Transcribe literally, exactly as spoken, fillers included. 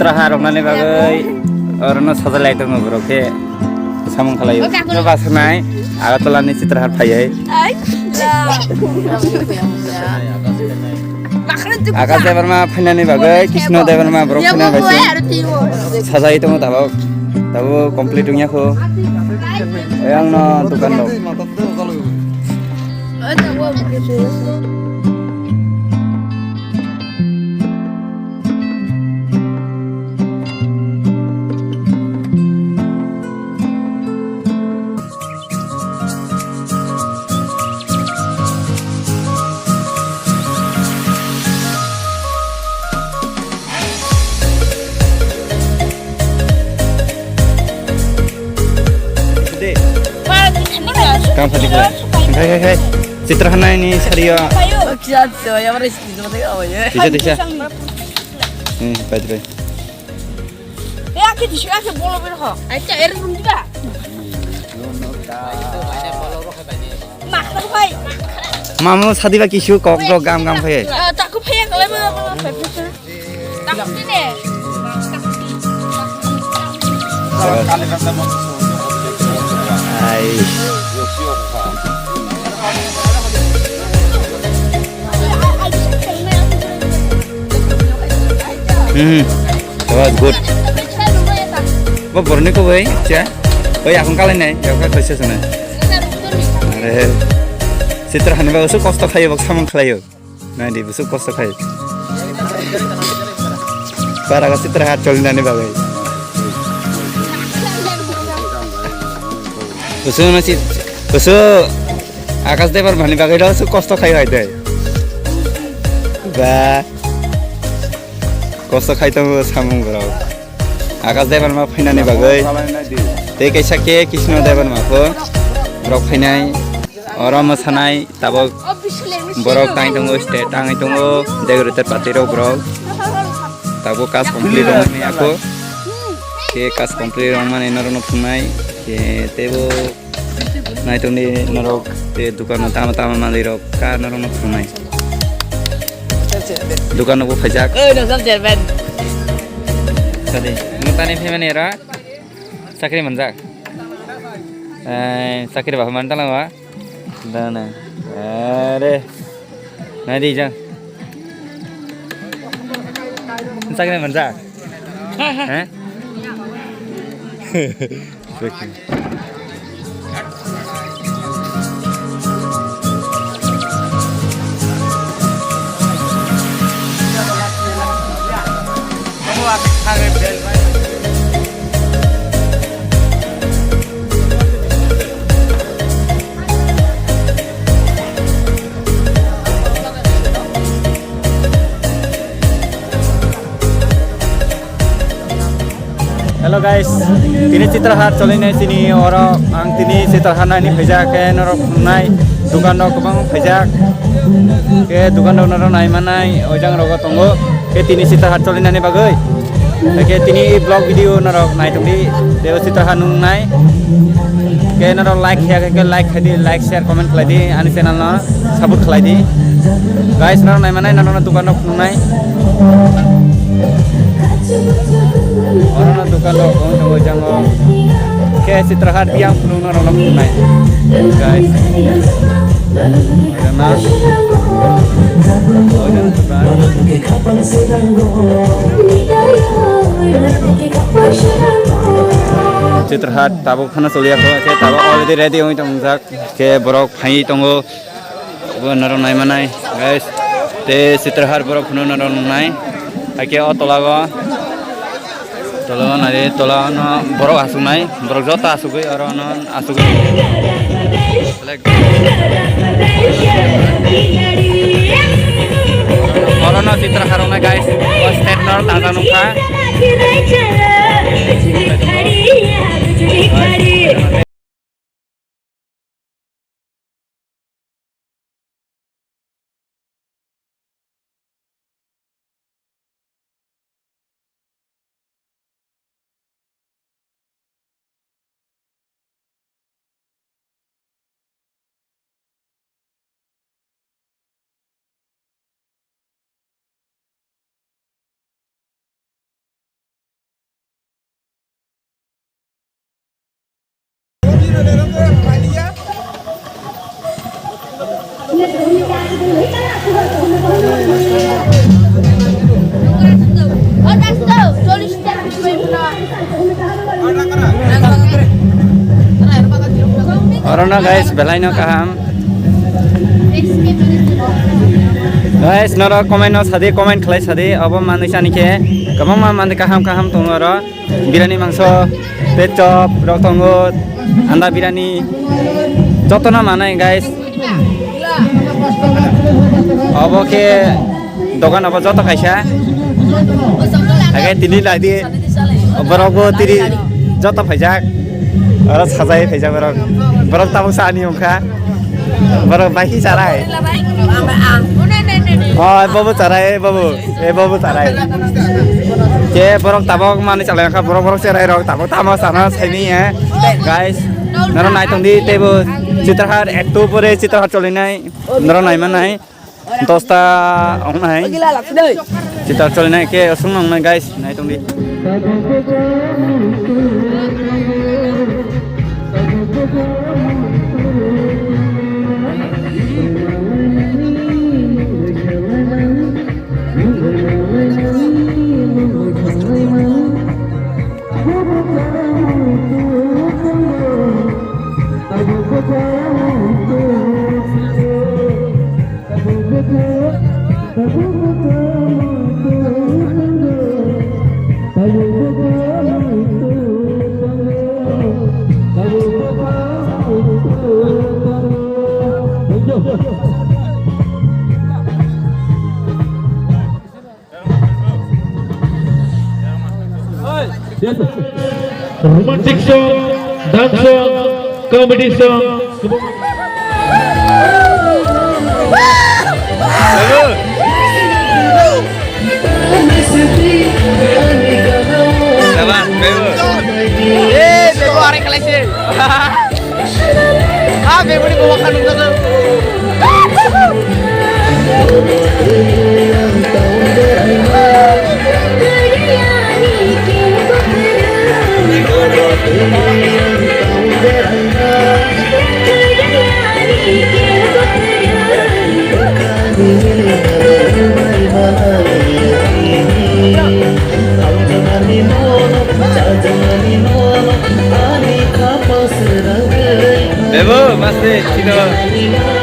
Raha roknani bagwi orono sajai lai tongo borok khe samung khlai. O kaku. Bas nai Agartala ni Chitrahat phaiwi. Ai. Akash Debbarma phainani bagwi, Krishna Debbarma borok phainani bagwi sajai tongo tabuk. Tabuk complete wngya kho. Ayang no dukan rok. Kam khati khlai. Khai, khai, khai. Chitrahat ni sari o. Tisa, tisa. Hmm, pai, pai. Mamu sadiba kisu kok rok gam gam khai. Taku phaya kalai ma. Ai. Hmm. That was good. Bo boroni ko bai cha. Bai akong kalai nai, ya ka kaisa sana. Are. Chitrahat ni ba usu kosto khayo, bak samung khlayo. Nai di, busuk kosto khai. Para ka Chitrahat cholinani bagwi. Busuk no si, busuk Akash Debbarma ni bagwi ro su kosto khai hai de. Ba. Kosto khai tongo samung borok. Akash Debbarma phainani bagwi. Tei kaisa khe Krishna Debbarma pho borok phainai. Oro mwsanai tabuk borok tang tongo, stage tangwi tongo, decorator party rok borok. Tabuk kas complete rwmani ako. Khe kas complete rwmani norokno phungnai. Khe teibo naitongdi norok tei dukano tama tama manlirok ka norokno phungnai. Dukano bo phaijak. Oi, no, sab chairman. Sadi, mo tani phaimani ra. Chakri manjak. Eh, chakri ba man talang ba. Dana. Are. Nai di jang. Chakri manjak. Eh? Hello guys, tini Chitrahat cholinai chini oro ang tini Chitrahat naini phaijak khe norok nai dukan rok kwbang phaijak khe dukan rok norok nai manai ojang rogo tongo khe tini Chitrahat cholinani bagwi khe tini vlog video norok nai tongdi tei Chitrahat nung nai khe norok like khe khe like khaidi like share comment khlaidi ani channel no. Support khlai di. Guys, nang nai manai nang nang dukan rok phunuknai. Oro no dukan rok phunuk tongo jango. Khe Chitrahat biyang phunukno rok phunuknai. Guys. Oro no. Oro no dukan. Chitrahat tabuk phano choliya kho, khe tabuk already ready wngwi tongjak. Khe borok phaiwi tongo. Bo norok nai manai, guys. Tei Chitrahat borok phano norok nai. Hakhe o tola o, tola o nai, tola o no borok aswk nai. Borok joto aswkgwi oro no aswkgwi. Oro no Chitrahat rok nai, guys. O stage no tangsa nukha. Orono guys, belai no kaham. Guys, noro comment no sadi, comment khlai sadi, obo manwi sani khe kwbangma manwi kaham kaham tongo oro. Birani mangso, tei chop rok tongo, anda birani, jotono manai guys. Obo khe dogan obo joto kaisa. Haikhe tini laidi, borok bo tini joto phaijak. Oro sajai phaijak borok. Borok tabuk sani wngkha. Borok bai hi charai. Oh, bobo charai, bobo. E bobo charai. Ke borok tabok mani chalai kha, borok borok cherai rok tabok tamo sana saini, eh. Guys, noro naitung di tebo Chitrahat ekto pore Chitrahat cholinai. Noro nai manai. Dosta ong nai. Chitrahat cholinai ke osong nong nai guys, naitung di. Romantic song, dance song, comedy song. Eh, bebo, areng kalaise. Ah, beboni bawa kanu kanu. Bebo, maste, chino.